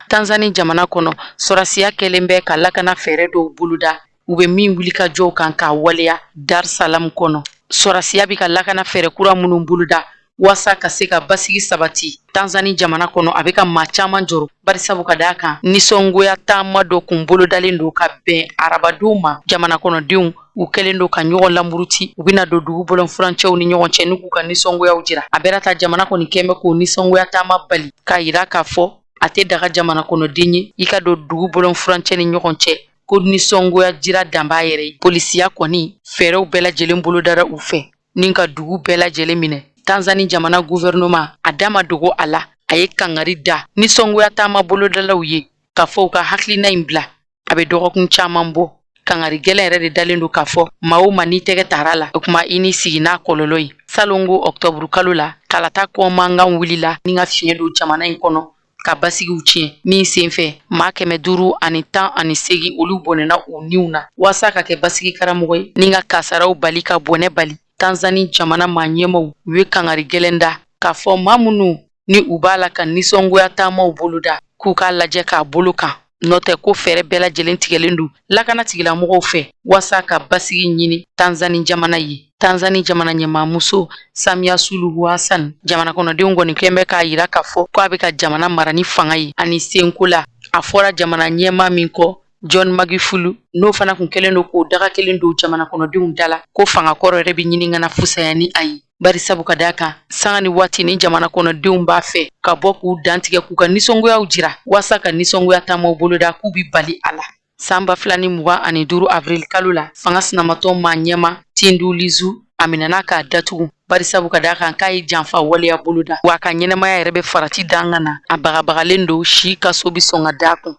Tanzanie jamana kɔnɔ sɔrɔdasiya kɛlen bɛ ka lakana fɛɛrɛ dɔw boloda u bɛ min wuli ka jɔw kan k'a waleya Dar Salam kɔnɔ sɔrɔdasiya bɛ ka lakana fɛɛrɛ kura minnu boloda waasa ka se ka basigi sabati Tanzanie jamana kɔnɔ a bɛ ka maa caman jɔrɔ barisabu ka d'a kan nisɔngoya taama dɔ kun bolodalen don ka bɛn arabadon ma jamana kɔnɔdenw u kɛlen don ka ɲɔgɔn lamuruti u bɛna don dugu bɔlɔn furancɛw ni ɲɔgɔn cɛ n'u k'u ka nisɔngoyaw jira a bɛra ta jamana kɔni kɛn bɛ k'o nisɔngoya taama bali k'a yira k'a fɔ a tɛ daga jamana kɔnɔden ye i ka don dugu bɔlɔn furancɛ ni ɲɔgɔn cɛ ko nisɔngoya jira dan b'a yɛrɛ ye polisiya kɔni fɛɛrɛw bɛɛ lajɛlen bolodara u fɛ ni ka dugu bɛɛ lajɛlen minɛ Tanzanie jamana gouvernement a da ma dogo a la a ye kangari da nisɔngoya taama bolodalaw ye k'a fɔ u ka hakilina in bila a bɛ dɔgɔkun caman bɔ kangari gɛlɛn yɛrɛ de dalen don k'a fɔ maa o maa n'i tɛgɛ tara la o tuma i n'i sigi n'a kɔlɔlɔ ye salongo ɔktɔburu kalo la kalata kɔ mankan wulila ni ka fiɲɛ don jamana in kɔnɔ ka basigiw tiɲɛ min senfɛ maa 518 olu bɔnɛna u niw na waasa ka kɛ basigi karamɔgɔ ye ni ka kasaraw bali ka bɔnɛ bali Tanzanie jamana maa ɲɛmaaw u ye kangari gɛlɛn da k'a fɔ maa minnu ni u b'a la ka nisɔngoya taamaw boloda k'u k'a lajɛ k'a bolo kan n'o tɛ ko fɛɛrɛ bɛɛ lajɛlen tigɛlen don lakana tigilamɔgɔw fɛ waasa ka basigi ɲini Tanzanie jamana ye Tanzanie jamana ɲɛmaamuso Samia Suluhu Hassan jamana kɔnɔdenw kɔni kɛn bɛ k'a yira k'a fɔ k'a bɛ ka jamana mara ni fanga ye ani senko la a fɔra jamana ɲɛmaa min kɔ John Magufuli n'o fana kun kɛlen don k'o daga kelen don jamana kɔnɔdenw da la ko fanga kɔrɔ yɛrɛ bɛ ɲini ka na fusaya ni a ye bari sabu ka d'a kan sanga ni waati ni jamana kɔnɔdenw b'a fɛ ka bɔ k'u dantigɛ k'u ka nisɔngoyaw jira waasa ka nisɔngoya taamaw boloda k'u bi bali a la san 2025 avril kalo la fanga sinamatɔn maa ɲɛmaa Tundu Lissu a minɛna k'a datugu bari sabu ka d'a kan k'a ye janfa waleya boloda wa a ka ɲɛnamaya yɛrɛ bɛ farati dan na a bagabagalen don si kaso bɛ sɔn ka d'a kun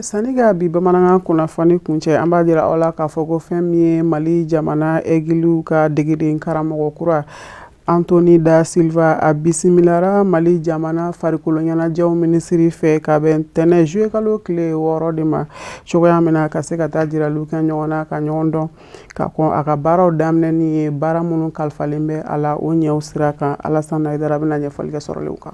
Sani ka bi bamanankan kunnafoni kuncɛ an b'a jira aw la k'a fɔ ko fɛn min ye Mali jamana Aigles ka degeden karamɔgɔ kura Anthony da Silva a bisimilara Mali jamana farikolo ɲɛnajɛw minisiri fɛ ka bɛn ntɛnɛn juillet kalo tile 6 de ma cogoya min na ka se ka taa jiraliw kɛ ɲɔgɔn na ka ɲɔgɔn dɔn ka kɔn a ka baaraw daminɛni ye baara minnu kalifalen bɛ a la o ɲɛw sira kan Alassane Haidara bɛna ɲɛfɔli kɛ sɔrɔlenw kan.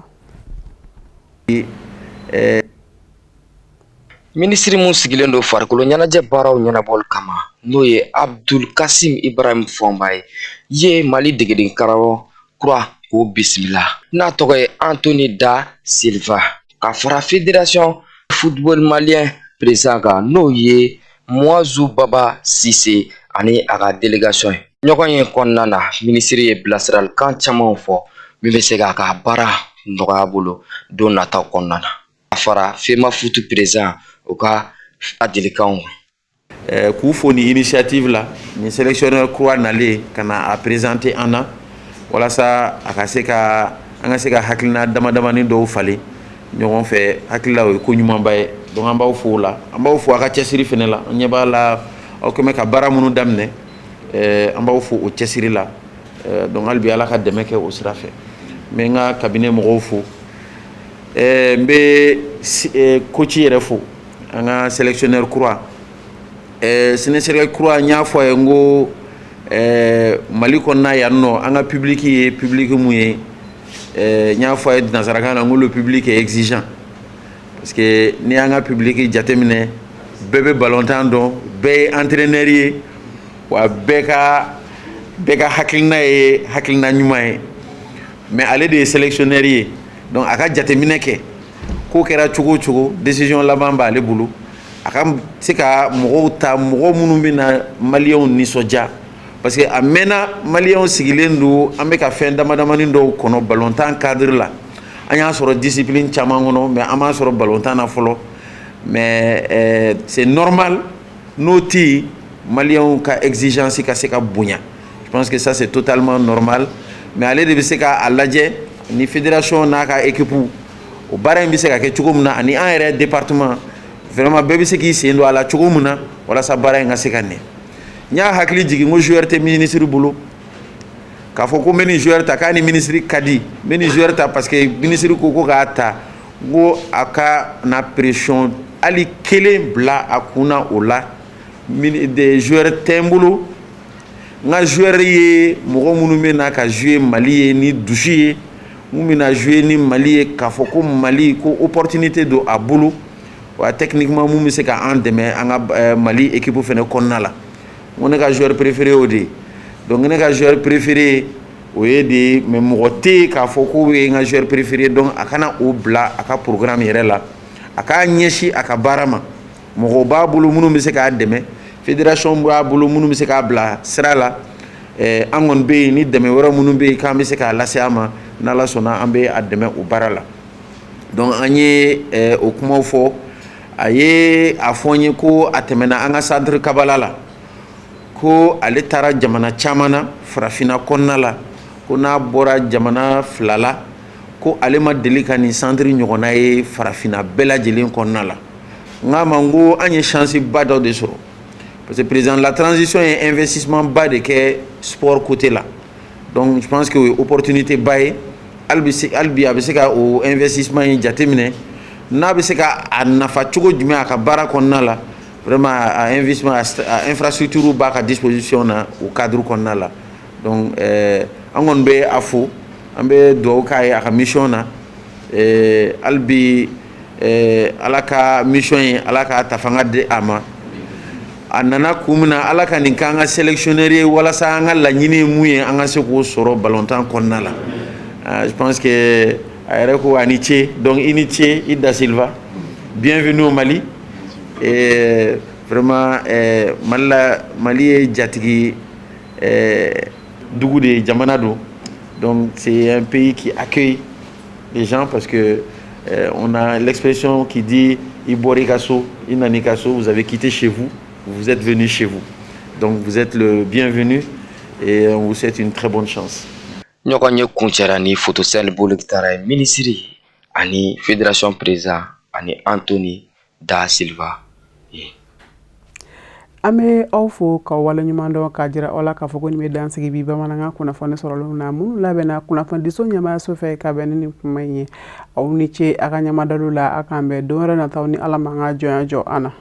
Minisiri min sigilen don farikolo ɲɛnajɛ baaraw ɲɛnabɔli kama n'o ye Abdul Kasim Ibrahim Fɔnba ye Mali degeden karamɔgɔ kura k'o bisimila n'a tɔgɔ ye Anthony da Silva ka fara fédération football malien président kan n'o ye Muazu Baba Sise ani a ka délégation ye. Ɲɔgɔn ye kɔnɔna na minisiri ye bilasiralikan camanw fɔ min bɛ se k'a ka baara nɔgɔya bolo don nataw kɔnɔna na a fara FEMAFOOT président o ka ladilikanw kan. K'u fo ni initiative la, ni sélectionneur kura nalen ka na a présenter an na, walasa a ka se ka an ka se ka hakilina dama damani dɔw falen ɲɔgɔn fɛ. Hakilila o ye ko ɲumanba ye. Donc an b'aw fo o la, an b'aw fo a ka cɛsiri fana la. An ɲɛ b'a la, aw kɛmɛ ka baara minnu daminɛ, an b'aw fo o cɛsiri la. Donc hali bi, Ala ka dɛmɛ kɛ o sira fɛ. N bɛ n ka cabinet mɔgɔw fo, n bɛ coach yɛrɛ fo, an ka sélectionneur kura. Sélectionneur kura, n y'a fɔ a ye n ko Mali kɔnɔna yan nɔ, an ka public ye public mun ye, n y'a fɔ a ye nansarakan na n ko le public est exigeant, parce que n'i y'an ka public jateminɛ, bɛɛ bɛ balontan dɔn, bɛɛ ye entraîneur ye, wa bɛɛ ka hakilina ye hakilina ɲuman ye. Mais ale de ye sélectionneur ye, donc a ka jateminɛ kɛ, ko kɛra cogo o cogo, décision laban b'ale bolo. A ka se ka mɔgɔw ta, mɔgɔ minnu bɛ na maliyɛnw nisɔndiya, parce que a mɛnna maliyɛnw sigilen don, an bɛ ka fɛn dama damani dɔw kɔnɔ balontan cadre la. An y'a sɔrɔ discipline caman kɔnɔ, mais an m'a sɔrɔ balontan na fɔlɔ. Mais c'est normal, n'o tɛ yen, maliyɛnw ka exigence ka se ka bonya. Je pense que ça, c'est totalement normal. Mais ale de bɛ se k'a lajɛ ni fédération n'a ka équipe, o baara in bɛ se ka kɛ cogo min na, ani an yɛrɛ département, vraiment bɛɛ bɛ se k'i sen don a la cogo min na, walasa baara in ka se ka ɲɛ. N y'a hakili jigin n ko joueur tɛ ministre bolo k'a fɔ ko n bɛ nin joueur ta k'a ni ministre ka di, n bɛ nin joueur ta parce que ministre ko k'a ta. N ko a ka na pression hali kelen bila a kun na o la. Des joueurs tɛ n bolo. N ka joueur ye mɔgɔ minnu bɛ na ka jouer Mali ye ni dusu ye, mun bɛna jouer ni Mali ye k'a fɔ ko Mali ko opportunité don a bolo, wa techniquement mun bɛ se ka an dɛmɛ an ka Mali équipe fana kɔnɔna la. N ko ne ka joueur préféré y'o de ye. Donc ne ka joueur préféré o ye de ye, mais mɔgɔ tɛ yen k'a fɔ k'o ye n ka joueur préféré. Donc a kana o bila a ka programme yɛrɛ la, a k'a ɲɛsin a ka baara ma. Mɔgɔw b'a bolo minnu bɛ se k'a dɛmɛ, fédération b'a bolo minnu bɛ se k'a bila sira la. An kɔni bɛ yen ni dɛmɛ wɛrɛ minnu bɛ yen k'an bɛ se k'a lase a ma, n'Ala sɔnna, an bɛ a dɛmɛ o baara la. Donc an ye o kumaw fɔ a ye. A fɔ n ye ko a tɛmɛna an ka centre Kabala la, ko ale taara jamana caman na farafinna kɔnɔna la, ko n'a bɔra jamana fila la, ko ale ma deli ka nin centre ɲɔgɔnna ye farafinna bɛɛ lajɛlen kɔnɔna la. N k'a ma n ko an ye chance ba dɔ de sɔrɔ, parce que président de la transition ye investissement ba de kɛ sport côté la. Donc je pense que o ye opportunité ba ye. Hali bi a bɛ se ka o investissement in jateminɛ, n'a bɛ se ka a nafa cogo jumɛn a ka baara kɔnɔna la. Vraiment, a investissement, a infrastructure b'a ka disposition na o cadre kɔnɔna la. Donc an kɔni bɛ a fo, an bɛ dugawu k'a ye a ka mission na. Hali bi, Ala ka mission ye, Ala ka ta fanga di a ma. A nana kun min na, Ala ka nin k'an ka sélectionneur ye, walasa an ka laɲini ye mun ye, an ka se k'o sɔrɔ balontan kɔnɔna la. Je pense que a yɛrɛ ko a ni ce. Donc i ni ce, i Da Silva, bienvenue au Mali. Et vraiment, Mali la, Mali ye jatigi dugu de ye, jamana don. Donc c'est un pays qui accueille les gens, parce que on a l'expression qui dit i bɔra i ka so, i nana i ka so. Vous avez quitté chez vous, vous êtes venu chez vous. Donc vous êtes le bienvenu et on vous souhaite une très bonne chance. Ɲɔgɔn ye kuncɛra ni photocell bolokitara ye, minisiri ani fédération président ani Anthony Da Silva ye. An bɛ aw fo ka waleɲuman dɔn, k'a jira aw la k'a fɔ ko nin bɛ dansigi bi bamanankan kunnafoni sɔrɔlenw na, minnu labɛnna kunnafonidiso ɲɛmaayaso fɛ ka bɛn ni nin kuma in ye. Aw ni ce a ka ɲɛmadaliw la. A k'an bɛn don wɛrɛ nataw ni Ala m'an ka jɔnya jɔ an na.